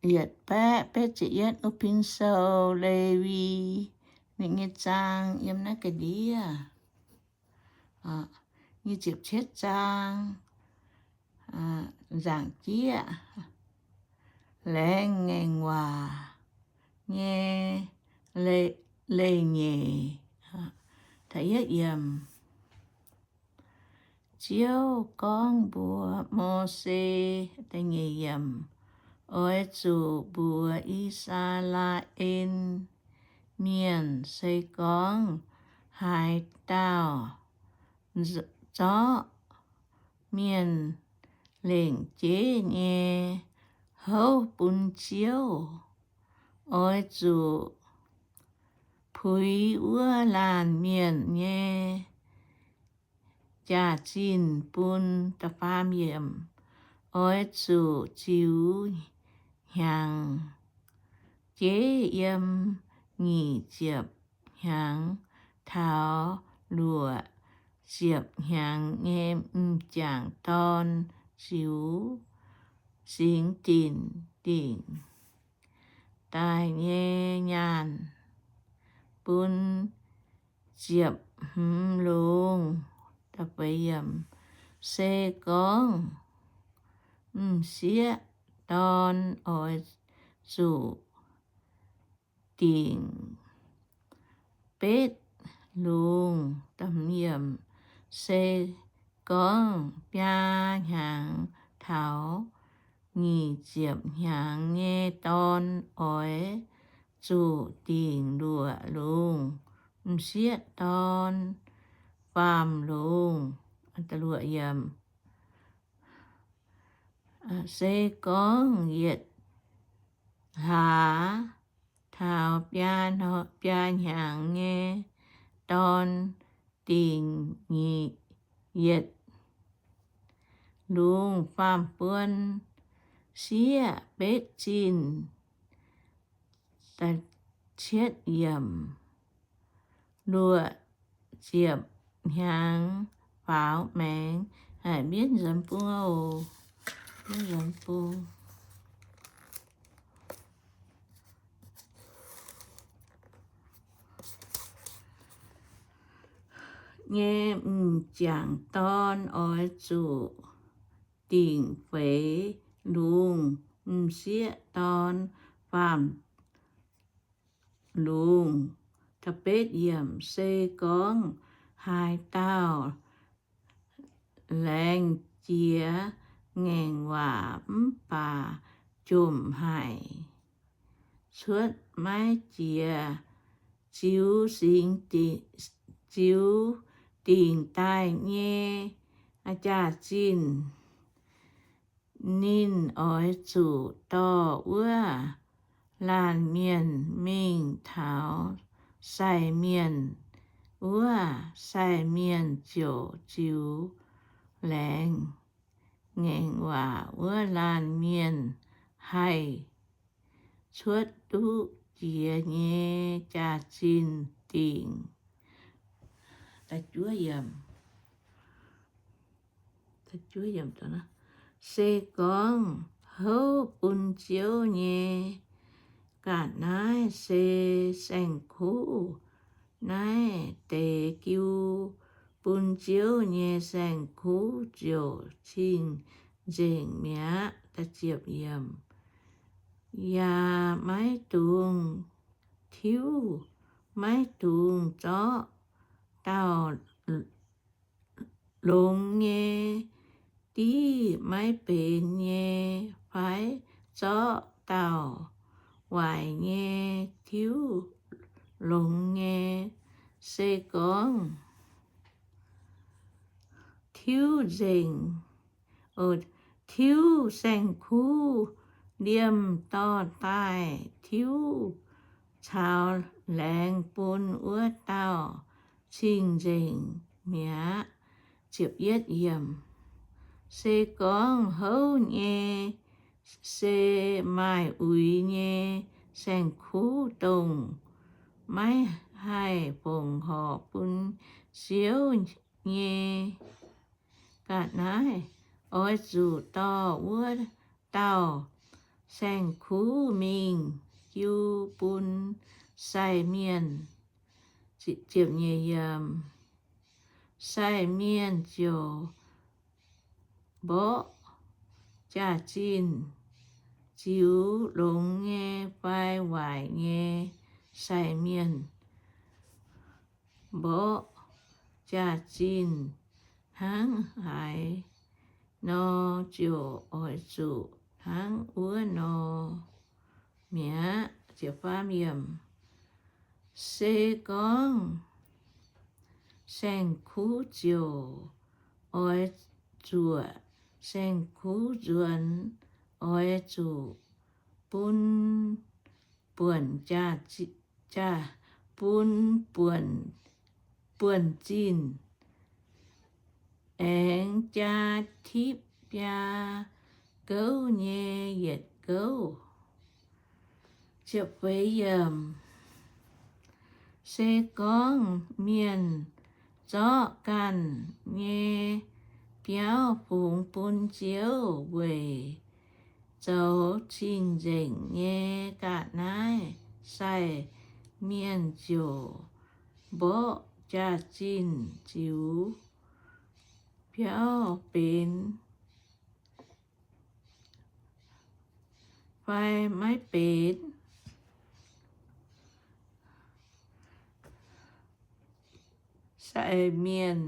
yietc baeqv betv ziepc yietv, wuov pin sou Lewi ninh nyei zaang yiem naaiv ga'ndiev. Nyic ziepc cietv zaang, nzaangc jieqv, laengz ngaengc waac nyei leiz-nyeic. Ziouv gorngv mbuox Mose, oix zuqc mbuox I^saa^laa^en Mienh, se gorngv haaix dauh zorqv mienh lengc jeiv nyei houv bun Ziouv, oix zuqc puix wuov laanh mienh nyei jaax-zinh bun. Oix zuqc ziux hnyangx jeiv yiem nyic ziepc hnyangx taux luoqc ziepc hnyangx nyei m'jangc dorn ziux singx dinc dingc daaih nyei nyaanh bun ziepc hmz lungz. Se gorngv m'sieqv dorn oix zuqc dingc betv lungz. Se gorngv biaa hnyangx taux nyic ziepc hnyangx nyei dorn oix zuqc dingc luoqc lungz. M'sieqv dorn faam lungz. Se gorngv yietc hlaax taux biaa hnyangx nyei dorn dingc nyic, yietc lungz faam buon sieqv betv zinh. Luoqc ziepc hnyangx faaux maengx. Haic, mbienv nzuonx bung oc. Mbienv nzuonx bung. Nyei m'jangc dorn oix zuqc dingc feix lungz, m'sieqv dorn faam lungz. Se gorngv haaix dauh laengz jiex ngaengc waac mv baac jomc haic, cuotv maiv jiex, ziux singx, ziux dingc daaih nyei jaax-zinh, ninh oix zuqc dorh wuov laanh mienh mingh taux sai mienh wuov. Sai mienh ziouc ziux laengz ngaengc waac wuov laanh mienh haih cuotv duqv jiex nyei jaax-zinh dingc. Se gorngv houv bun Ziouv nyei ga'naaiv se saeng-kuv, naaiv deix jiu bun Ziouv nyei saeng-kuv ziouc cing-nzengc mi'aqv. Yaac maiv dungx tiuv, maiv dungx zorqv dauh longx nyei div maiv benx nyei fai zorqv dauh waaic nyei tiuv longx nyei. Se gorngv tiuv nzengc, tiuv saeng-kuv liemh dorh daaih tiuv caux laengz bun wuov dauh cing-nzengc mi'aqv. Se gorngv houv nyei se maaih uix nyei saeng-kuv, dongh maiv haih fongc horc bun Ziouv nyei ga'naaiv, oix zuqc dorh wuov dauh saeng-kuv mingh jiu bun sai mienh. Sai mienh ziouc mborqv jaax-zinh ziux longx nyei fai waaic nyei sai mienh. Mborqv jaax-zinh hnangv haaix nor ziouc oix zuqc hnangv wuov nor mi'aqv. Se gorngv saeng-kuv ziouc oix zuoqc saeng-kuv nzuonx, oix zuqc bun buonc jaax, bun buonc, buonc zinh aengx jaa tipv biaa gouv nyei yietc gouv. Se gorngv mienh zorqv ganh nyei biauv fungx bun Ziouv weic zoux cing-nzengc nyei ga'naaiv, sai mienh ziouc mborqv jaax-zinh ziux biauv benx fai maiv benx. Sai mienh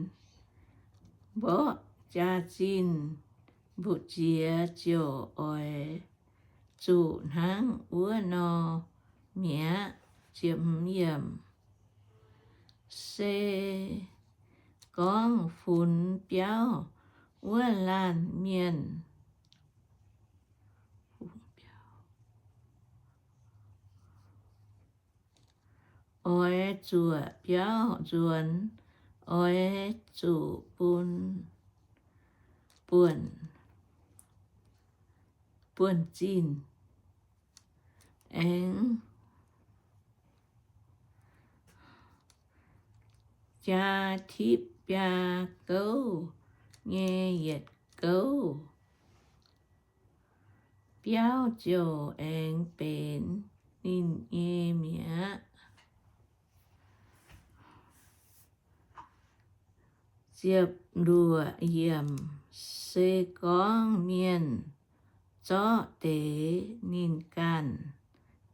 mborqv jaax-zinh mbu'ziex ziouc oix zuqc hnangv wuov nor mi'aqv. Se gorngv funx biauv wuov laanh mienh oix zuoqc biauv nzuonx, oix zuqc bun buonc, buonc zinh aengx jaa tipv biaa gouv nyei yietc gouv. Biauv ziouc aengx benx ninh nyei mi'aqv. Ziepc luoqc yiemc. Se gorngv mienh zorqv deix ninh ganh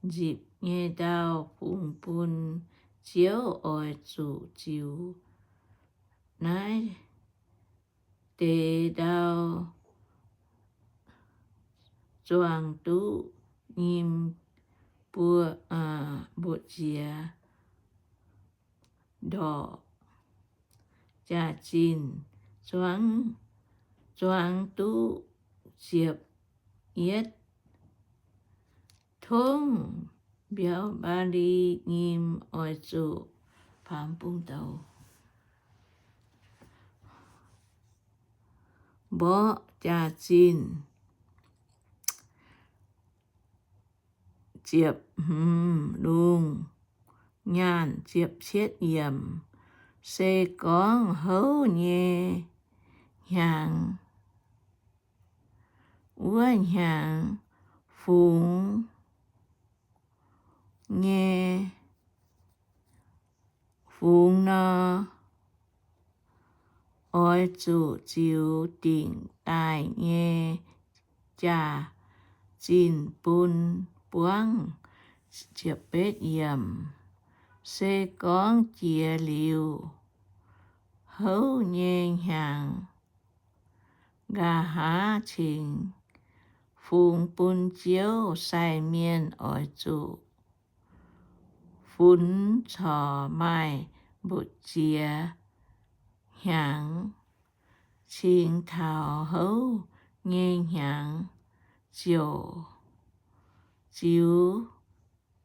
nzipc nyei ndau fungx bun Ziouv, oix zuqc ziux naaiv deix ndau zuangx duqv nyim buo, mbu'ziex ndorqc jaax-zinh, zuangx duqv ziepc yietv tongv mbiauz mbaali nyim, oix zuqc baamz bung douz mborqv jaax-zinh. Ziepc hmz lungh nyaanh. Ziepc cietv yiemc. Se gorngv houv nyei hnyangx, wuov hnyangx fungx nyei, fungx nor, oix zuqc ziux dingc daaih nyei jaax-zinh bun buangv. Se gorngv jiex liuz houv nyei hnyangx, nqa'haav cingx fungx bun Ziouv, sai mienh oix zuqc funx corc maaih mbu'ziex hnyangx. Cingx taux houv nyei hnyangx ziouc ziux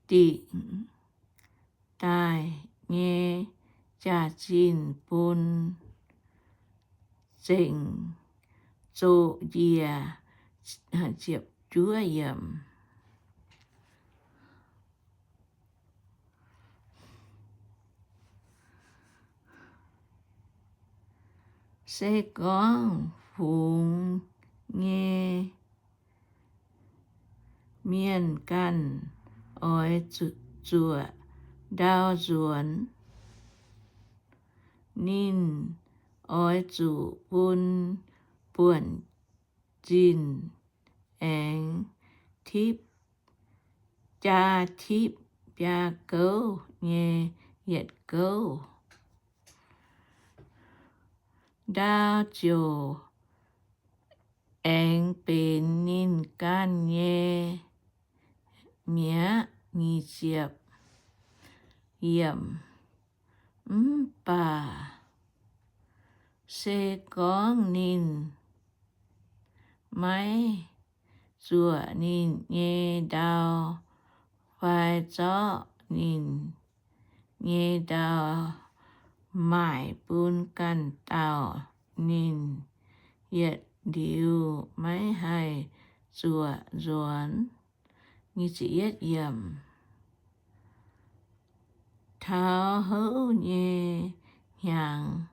dingc daaih nyei jaax-zinh bun zengc zoqc njiec. Se gorngv fungx nyei, mienh ganh oix zuqc ndau nzuonx. Ninh oix zuqc bun buonc zinh aengx tipv, jaa tipv biaa gouv nyei yietc gouv. Ndau ziouc aengx benx ninh ganh nyei mi'aqv. Nyic ziepc yiemc. Mv baac se gorngv ninh maiv zuoqc ninh nyei ndau fai zorqv ninh nyei ndau maaic bun ganh dauh, ninh yietc liuz maiv haih zuoqc nzuonx. Taux houv nyei hnyangx,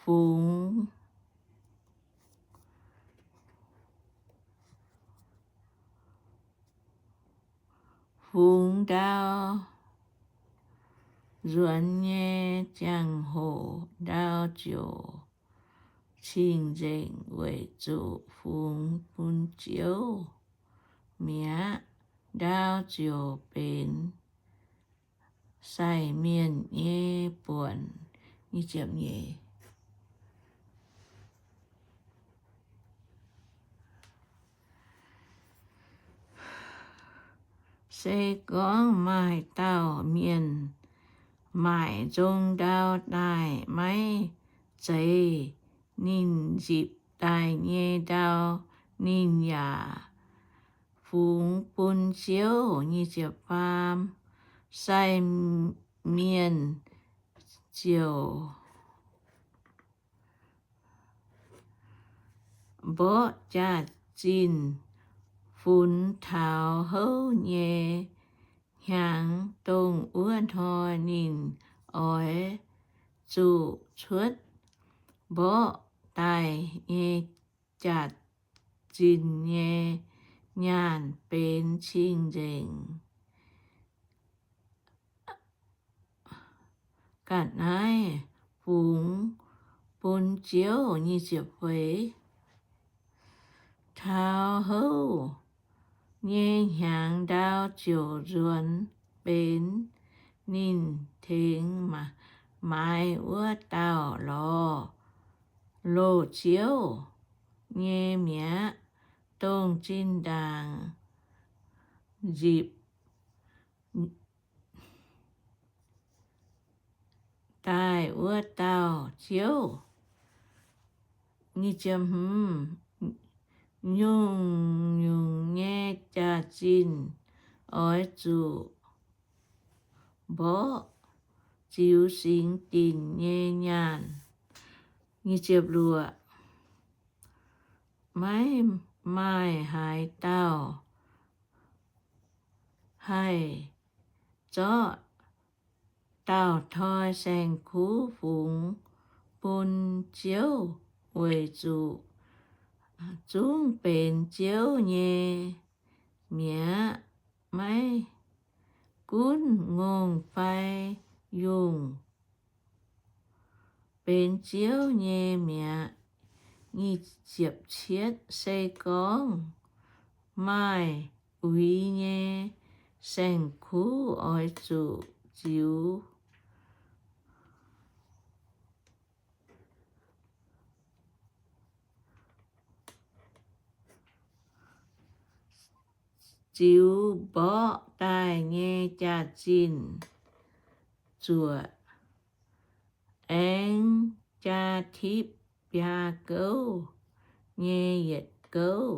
fungx fungx ndau nzuonx nyei ziangh hoc, ndau ziouc cing-nzengc weic zuqc fungx bun Ziouv mi'aqv. Ndau ziouc benx sai mienh nyei buonc. Se gorngv maaih dauh mienh maaic nzong ndau daaih maiv zeiz ninh nzipc daaih nyei ndau, ninh yaac fungx bun Ziouv. Sai mienh ziouc mborqv jaax-zinh funx taux houv nyei hnyangx, dongh wuov hnoi ninh oix zuqc cuotv mborqv daaih nyei jaax-zinh nyei nyaanh benx cing-nzengc ga'naaiv fungx bun Ziouv. Taux houv nyei hnyangx ndau ziouc nzuonx benx ninh tengx maaiz wuov dauh lorz loz-ziouv nyei mi'aqv, dongh zinh ndaangc nzipc daaih wuov dauh ziouv. Nyungc-nyungc nyei jaax-zinh oix zuqc mborqv ziux singx dinc nyei nyaanh. Maiv maaih haaix dauh haih zorqv dauh toi saeng-kuv fungx bun Ziouv, weic zuqc zungv benx Ziouv nyei mi'aqv. Maiv gunv ngongh fai yungh, benx Ziouv nyei mi'aqv. Se gorngv maaih uix nyei saeng-kuv oix zuqc ziux, ziux mborqv daaih nyei jaax-zinh zuoqc, aengx jaa tipv biaa gouv nyei yietc gouv.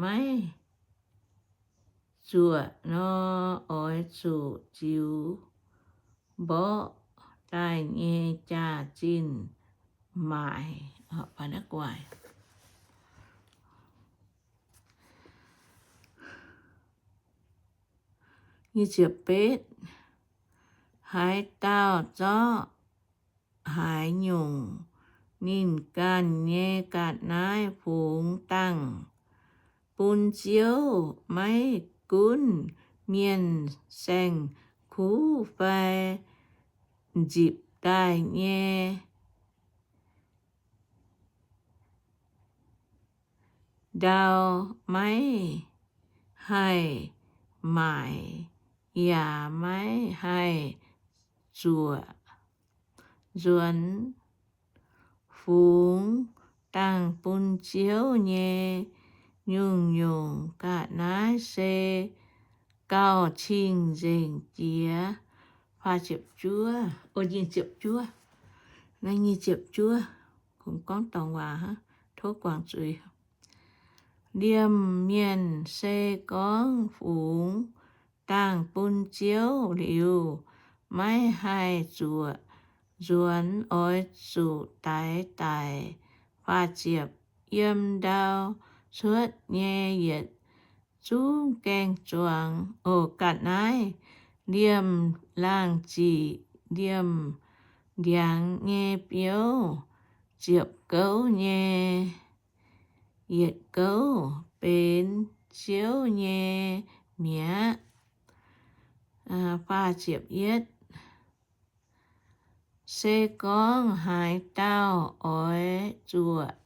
Maiv zuoqc nor, oix zuqc ziux mborqv daaih nyei jaax-zinh maaic. Haaix dauh zorqv haaix nyungc ninh ganh nyei ga'naaiv fungx dangh bun Ziouv, maiv gunv mienh saeng-kuv fai nzipc daaih nyei ndau, maiv haih maaic yaac maiv haih zuoqc. Nzuonx fungx dangh bun Ziouv nyei nyungc-nyungc ga'naaiv se gauh cing-nzengc jiex. Nyic ziepc juov, gorngv dorngc waac, tov guangc zuiz. Liemh mienh se gorngv fungx dangh bun Ziouv liuz, maiv haih zuoqc, nzuonx oix zuqc daix daic. Faah ziepc, yiem ndau cuotv nyei yietc zungv gaeng-zuangx, o, ga'naaiv, liemh laangh ziqc, liemh ndiangx nyei biouv, ziepc gouv nyei yietc gouv benx Ziouv nyei mi'aqv. Faah ziepc yietv, se gorngv haaix dauh oix zuoqc,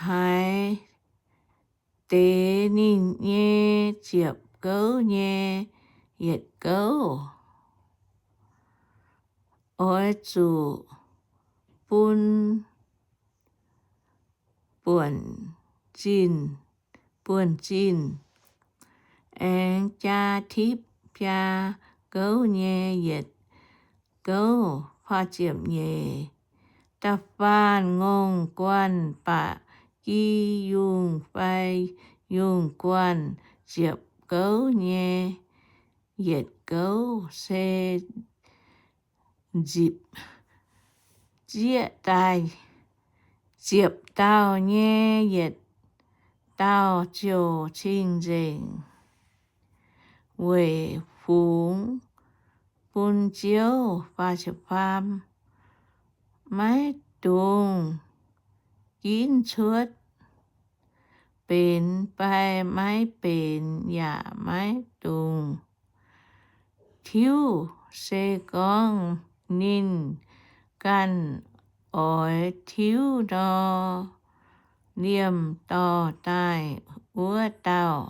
haaix deix ninh nyei ziepc gouv nyei yietc gouv oix zuqc bun buonc zinh, buonc zinh, aengx jaa tipv biaa gouv nyei yietc gouv. Faah ziepc nyeic, da'faanh ngongh guanh ba'gi yungh fai yungh guanh ziepc gouv nyei yietc gouv se nzipc zieqv daaih. Ziepc dauh nyei yietc dauh ziouc cing-nzengc weic fungx bun Ziouv. Maiv dungx ginv cuotv, benx fai maiv benx yaac maiv dungx tiuv. Se gorngv ninh ganh oix tiuv nor, liemh dorh daaih wuov dauh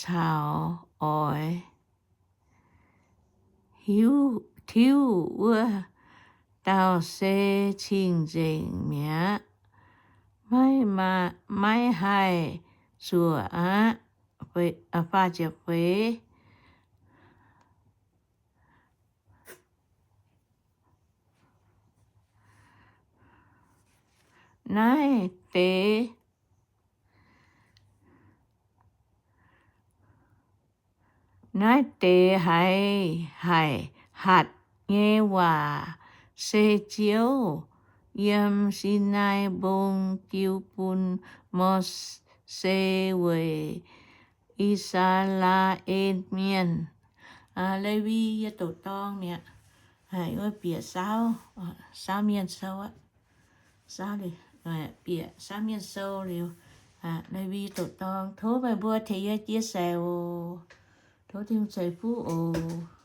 caux oix tiuv wuov dauh se cing-nzengc mi'aqv. Maiv haih zuoqc aqv. Feix, naaiv deix Naaiv deix haiz haic hatc nyei waac se Ziouv yiem Sinaai Mbong jiu bun Mose weic I^saa^laa^en Mienh. Lewi yie doqc dorng mi'aqv. Haiz wuov bieqc saauv, saauv mienh sou aqv. Saauv liuz, bieqc saauv mienh sou liuz, Lewi doqc dorng. Tov meih mbuo tengx yie chia sẻ oc. Tov Tin-Hungh ceix fuqv oc.